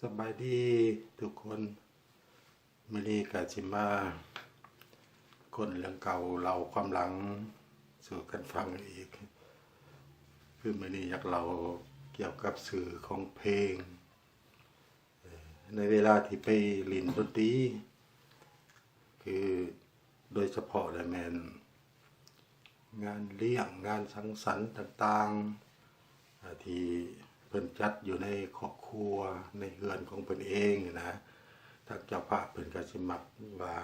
ສະບາຍດີທຸກຄົນ. ມື້ນີ້ກະຊິມາຄົ້ນເລື່ອງເກົ່າເລົ່າຄວາມຫຼັງສູ່ກັນຟັງອີກ. ຄືມື້ນີ້ຢາກເລົ່າກ່ຽວກັບຊື່ຂອງເພງ. ເອີ ໃນເວລາທີ່ໄປຫຼິ້ນດົນຕີ ຄືໂດຍສະເພາະແລ້ວແມ່ນ ງານລ້ຽງ ງານສັງສັນຕ່າງໆ ອາ ທີ່ເພິ່ນຈັດຢູ່ໃນຄອບຄົວ ໃນເຮືອນຂອງເພິ່ນເອງນີ້ນະ, ທາງເຈົ້າພາບເພິ່ນກໍຊິມັກວ່າ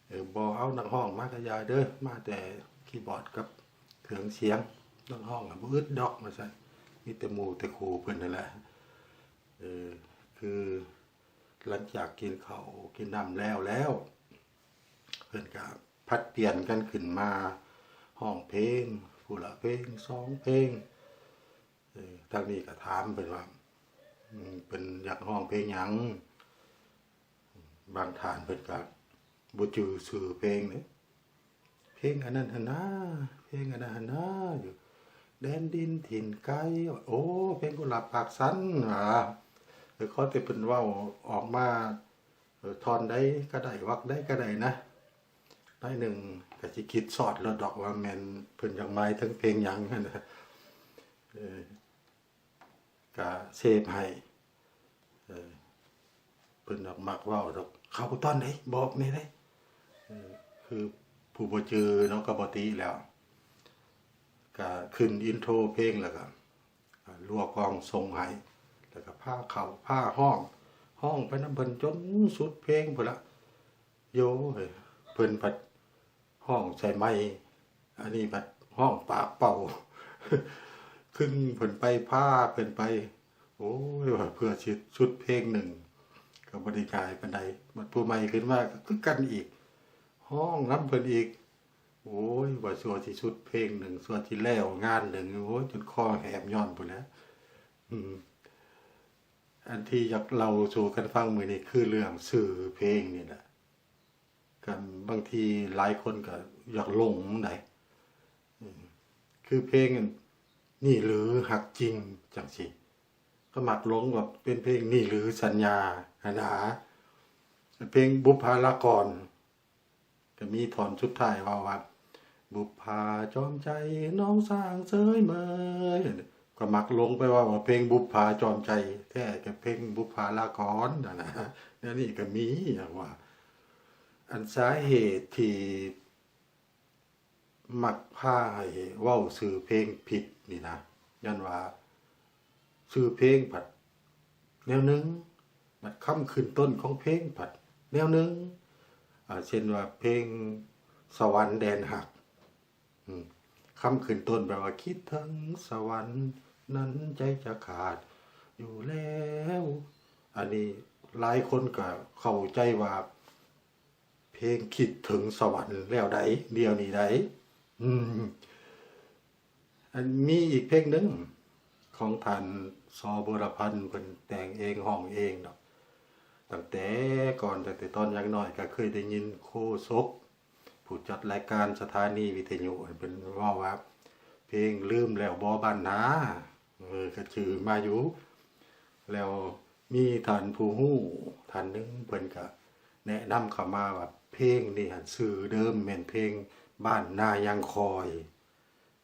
ເອີ ບໍ່ເອົານັກຮ້ອງມາກະຢ່າເດີ, ມາແຕ່ຄີບອດກັບເຄື່ອງສຽງ, ນັກຮ້ອງກໍບໍ່ອຶດດອກ ວ່າຊັ້ນ, ມີແຕ່ໝູ່ແຕ່ຄູ່ເພິ່ນນັ້ນແຫຼະ. ເອີ ຄືຫຼັງຈາກກິນເຂົ້າກິນນ້ຳແລ້ວແລ້ວ ເພິ່ນກະຜັດປ່ຽນກັນຂຶ້ນມາຮ້ອງເພງ, ຜູ້ລະເພງສອງເພງ. ເອີ ທາງນີ້ກະຖາມເພິ່ນວ່າ ອືມ ເພິ່ນຢາກຮ້ອງເພງຫຍັງ? ບາງທ່ານເພິ່ນກະບໍ່ຈື່ຊື່ເພງເດ້. ເພງອັນນັ້ນຫັ້ນນາ, ເພງອັນນັ້ນຫັ້ນນາ, ຢູ່ແດນດິນຖິ່ນໄກ, ໂອ້ ເພງກຸຫຼາບປາກສັນ ວ່າ ເອີ ຂໍແຕ່ເພິ່ນເວົ້າອອກມາ ເອີ ທ່ອນໃດກໍໄດ້ ວັກໃດກໍໄດ້ນະ, ໜ້ອຍໜຶ່ງກໍຊິຄິດຊອດໂລດດອກວ່າແມ່ນເພິ່ນຢາກໝາຍເຖິງເພງຫຍັງຫັ້ນນະ. ເອີ ກະເຊບໃຫ້ ເອີ ເພິ່ນດອກມັກເວົ້າດອກ ເຂົ້າຕອນໃດ ບອກແດ່ເດ້. ເອີ ຄືຜູ້ບໍ່ຈື່ເນາະ ກໍບໍ່ຕິແລ້ວ ກະຂຶ້ນອິນໂທເພງ ແລ້ວກະ ອ່າ ລົວກອງສົ່ງໃຫ້ ແລ້ວກະພາເຂົ້າພາຮ້ອງ ຮ້ອງໄປນຳເພິ່ນຈົນສຸດເພງພຸ້ນລະ. ໂຢ ເພິ່ນພັດຮ້ອງໃສ່ໄມ ອັນນີ້ພັດຮ້ອງປາກເປົ່າ ຄຶງເພິ່ນໄປ ພາເພິ່ນໄປ. ໂອ້ຍ ວ່າເພື່ອຊິສຸດເພງໜຶ່ງ ກໍບໍ່ໄດ້ງ່າຍປານໃດ. ບັດຜູ້ໃໝ່ຂຶ້ນມາກໍຄືກັນອີກ ຮ້ອງນຳເພິ່ນອີກ. ໂອ້ຍ ວ່າຊົ່ວຊິສຸດເພງໜຶ່ງ ຊົ່ວຊິແລ້ວງານໜຶ່ງ ໂອ້ຍ ຈົນຄໍແຫບຍ້ອນພຸ້ນແຫຼະ. ອືມ ອັນທີ່ຢາກເລົ່າສູ່ກັນຟັງມື້ນີ້ ຄືເລື່ອງຊື່ເພງນີ້ແຫຼະ. ກັນບາງທີຫຼາຍຄົນກໍຢາກຫຼົງໄດ໋ ອືມ ຄືເພງອັນນີ້ຫຼືຮັກຈິງ ຈັ່ງຊີ້ ກໍມັກຫຼົງວ່າເປັນເພງນີ້ຫຼືສັນຍາຫັ້ນນາ. ເພງບຸບພາລາກອນ ກໍມີທ່ອນສຸດທ້າຍເວົ້າວ່າ ບຸບພາຈອມໃຈ ນ້ອງຊ່າງເຊີຍເມີຍ ກໍມັກຫຼົງໄປເວົ້າວ່າເພງບຸບພາຈອມໃຈ ແທ້ກໍເພງບຸບພາລາກອນຫັ້ນນະ. ແນວນີ້ກໍມີ ຫຍັງວ່າ ອັນສາເຫດທີ່ມັກພາໃຫ້ເວົ້າຊື່ເພງຜິດນີ້ນະ ຍ້ອນວ່າຊື່ເພງພັດແນວໜຶ່ງ ບັດຄຳຂຶ້ນຕົ້ນຂອງເພງພັດແນວໜຶ່ງ. ອາ ເຊັ່ນວ່າເພງສະຫວັນແດນຮັກ ອືມ ຄຳຂຶ້ນຕົ້ນແປວ່າ ຄິດເຖິງສະຫວັນ ນັ້ນໃຈຈະຂາດຢູ່ແລ້ວ. ອັນນີ້ຫຼາຍຄົນກໍເຂົ້າໃຈວ່າເພງຄິດເຖິງສະຫວັນແລ້ວໃດ໋ ດຽວນີ້ໃດ໋. ອືມ ອັນ ມີອີກເພງໜຶ່ງຂອງທ່ານ ສ ບົວລະພັນ ເພິ່ນແຕ່ງເອງຮ້ອງເອງດອກ. ຕັ້ງແຕ່ກ່ອນ ຕັ້ງແຕ່ຕອນຍັງນ້ອຍກໍເຄີຍໄດ້ຍິນໂຄສົກ ຜູ້ຈັດລາຍການສະຖານີວິທະຍຸເພິ່ນເວົ້າວ່າ ເພງລືມແລ້ວບໍ່ບ້ານນາ ເອີ ກໍຈື່ມາຢູ່. ແລ້ວມີທ່ານຜູ້ຮູ້ທ່ານໜຶ່ງ ເພິ່ນກໍແນະນຳເຂົ້າມາວ່າ ເພງນີ້ຫັ້ນຊື່ເດີມແມ່ນເພງບ້ານນາຍັງຄອຍ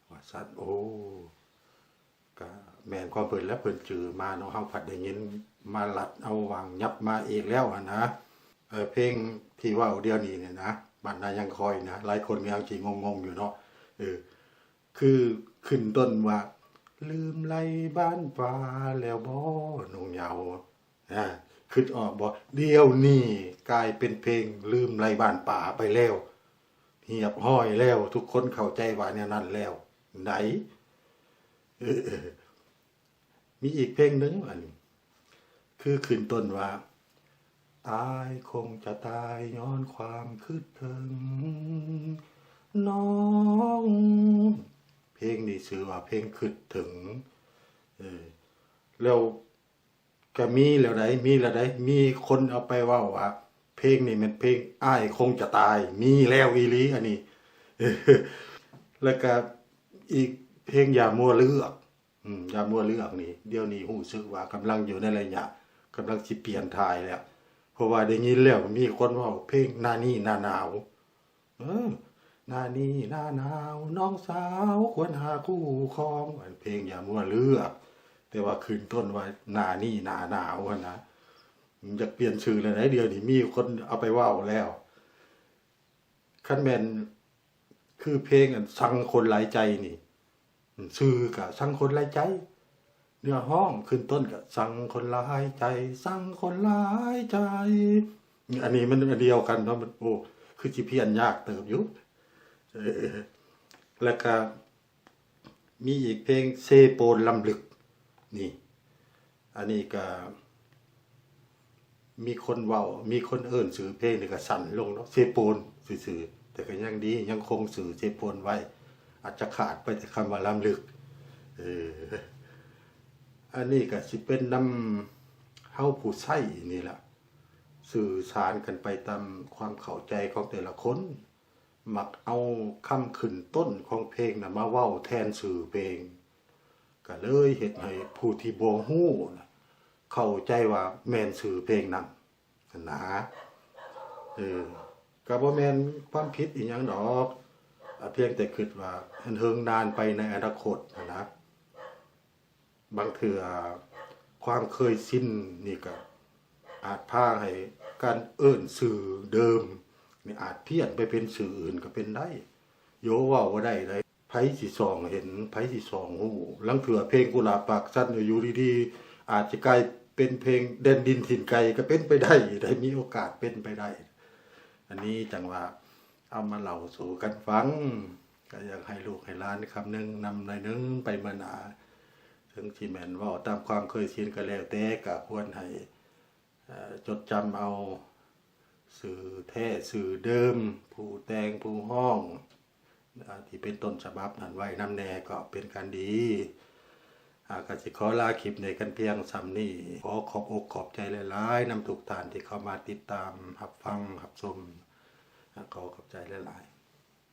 ວ່າຊັ້ນ. ໂອ້ ກະແມ່ນຄວາມເພິ່ນແຫຼະ ເພິ່ນຈື່ມາເນາະ ເຮົາພັດໄດ້ຍິນມາລັດເອົາຫວ່າງຫຍັບມາອີກແລ້ວຫັ້ນນະ. ເອີ ເພງທີ່ເວົ້າດຽວນີ້ນີ້ນະ ບ້ານນາຍັງຄອຍນະ ຫຼາຍຄົນກໍຍັງຊິງົງໆຢູ່ເນາະ. ເອີ ຄືຂຶ້ນຕົ້ນວ່າ ລືມໄລ່ບ້ານປ່າແລ້ວບໍ່ໜຸ່ງເຍົາ ອາ ຄິດອອກບໍ່? ດຽວນີ້ກາຍເປັນເພງລືມໄລ່ບ້ານປ່າໄປແລ້ວ ຮຽບຮ້ອຍແລ້ວ ທຸກຄົນເຂົ້າໃຈວ່າແນວນັ້ນແລ້ວໃດ໋. ເອີ ມີອີກເພງໜຶ່ງ ອັນ ຄືຂຶ້ນຕົ້ນວ່າ ອ້າຍຄົງຈະຕາຍຍ້ອນຄວາມຄິດເຖິງນ້ອງ. ເພງນີ້ຊື່ວ່າເພງຄິດເຖິງ. ເອີ ແລ້ວ ກະມີແລ້ວໃດ໋ ມີແລ້ວໃດ໋ ມີຄົນເອົາໄປເວົ້າວ່າ ເພງນີ້ແມ່ນເພງອ້າຍຄົງຈະຕາຍ ມີແລ້ວອີ່ຫຼີອັນນີ້. ແລ້ວກະອີກເພງຢ່າມົວເລືອກ ອືມ ຢ່າມົວເລືອກນີ້ ດຽວນີ້ຮູ້ສຶກວ່າກຳລັງຢູ່ໃນໄລຍະ ກຳລັງຊິປ່ຽນຖ່າຍແລ້ວ ເພາະວ່າໄດ້ຍິນແລ້ວມີຄົນເວົ້າເພງໜ້ານີ້ໜ້າໜາວ. ເອີ ໜ້ານີ້ໜ້າໜາວ ນ້ອງສາວຄວນຫາຄູ່ຄອງ ອັນເພງຢ່າມົວເລືອກ ແຕ່ວ່າຂຶ້ນຕົ້ນວ່າໜ້ານີ້ໜ້າໜາວຫັ້ນນະ. ຢາກປ່ຽນຊື່ແລ້ວໃດ໋ ດຽວນີ້ມີຄົນເອົາໄປເວົ້າແລ້ວ. ຄັນແມ່ນຄືເພງອັນ ສັງຄົນຫຼາຍໃຈນີ້ ຊື່ກະສັງຄົນຫຼາຍໃຈ ເນື້ອຮ້ອງຂຶ້ນຕົ້ນກະ ສັງຄົນຫຼາຍໃຈ ສັງຄົນຫຼາຍໃຈ. ອັນນີ້ມັນອັນດຽວກັນເນາະ ມັນ ໂອ້ ຄືຊິພຽນຍາກເຕີບຢູ່. ເອີ ແລ້ວກະມີອີກເພງເຊໂປນລຳລຶກ ນີ້ ອັນນີ້ກະມີຄົນເວົ້າ ມີຄົນເອີ້ນຊື່ເພງນີ້ກະສັ້ນລົງເນາະ ເຊໂປນຊື່ໆ ແຕ່ກະຍັງດີ ຍັງຄົງຊື່ເຊໂປນໄວ້ ອາດຈະຂາດໄປແຕ່ຄຳວ່າລຳລຶກ. ເອີ ອັນນີ້ກະຊິເປັນນຳເຮົາຜູ້ໃຊ້ນີ້ລະ ສື່ສານກັນໄປຕາມຄວາມເຂົ້າໃຈຂອງແຕ່ລະຄົນ. ມັກເອົາຄຳຂຶ້ນຕົ້ນຂອງເພງນະມາເວົ້າແທນຊື່ເພງ ກະເລີຍເຮັດໃຫ້ຜູ້ທີ່ບໍ່ຮູ້ນະເຂົ້າໃຈວ່າແມ່ນຊື່ເພງນັ້ນຫັ້ນນາ. ເອີ ກະບໍ່ແມ່ນຄວາມຜິດອີ່ຫຍັງດອກ ອາ ພຽງແຕ່ຄິດວ່າເຫິງນານໄປໃນອະນາຄົດຫັ້ນນະ ບາງເທື່ອຄວາມເຄີຍຊິນນີ້ກະອາດພາໃຫ້ການເອີ້ນຊື່ເດີມນີ້ອາດພຽນໄປເປັນຊື່ອື່ນກະເປັນໄດ້. ໂຍ ເວົ້າບໍ່ໄດ້ໃດ໋ ໃຜຊິສ່ອງເຫັນ ໃຜຊິສ່ອງຮູ້. ລາງເທື່ອເພງກຸຫຼາບປາກສັນຢູ່ດີໆ ອາດຈະກາຍເປັນເພງແດນດິນຖິ່ນໄກກະເປັນໄປໄດ້ ໄດ້ມີໂອກາດເປັນໄປໄດ້. ອັນນີ້ຈັ່ງວ່າ ເອົາມາເລົ່າສູ່ກັນຟັງ ກະຢາກໃຫ້ລູກໃຫ້ຫຼານຄຳນຶງນຳໜ້ອຍໜຶ່ງໄປເມືອໜ້າ. ເຖິງຊິແມ່ນເວົ້າຕາມຄວາມເຄີຍຊິນກະແລ້ວແຕ່ ກະຄວນໃຫ້ ເອີ ຈົດຈຳເອົາຊື່ແທ້ຊື່ເດີມ ຜູ້ແຕ່ງຜູ້ຮ້ອງ ເອີ ທີ່ເປັນຕົ້ນສະບັບນັ້ນໄວ້ນຳແດ່ ກໍເປັນການດີ. ອາ ກະຊິຂໍລາຄລິບນີ້ກັນພຽງສ່ຳນີ້. ຂໍຂອບອົກຂອບໃຈຫຼາຍໆ ນຳທຸກທ່ານທີ່ເຂົ້າມາຕິດຕາມຮັບຟັງຮັບຊົມ. ອາ ຂໍຂອບໃຈຫຼາຍໆ.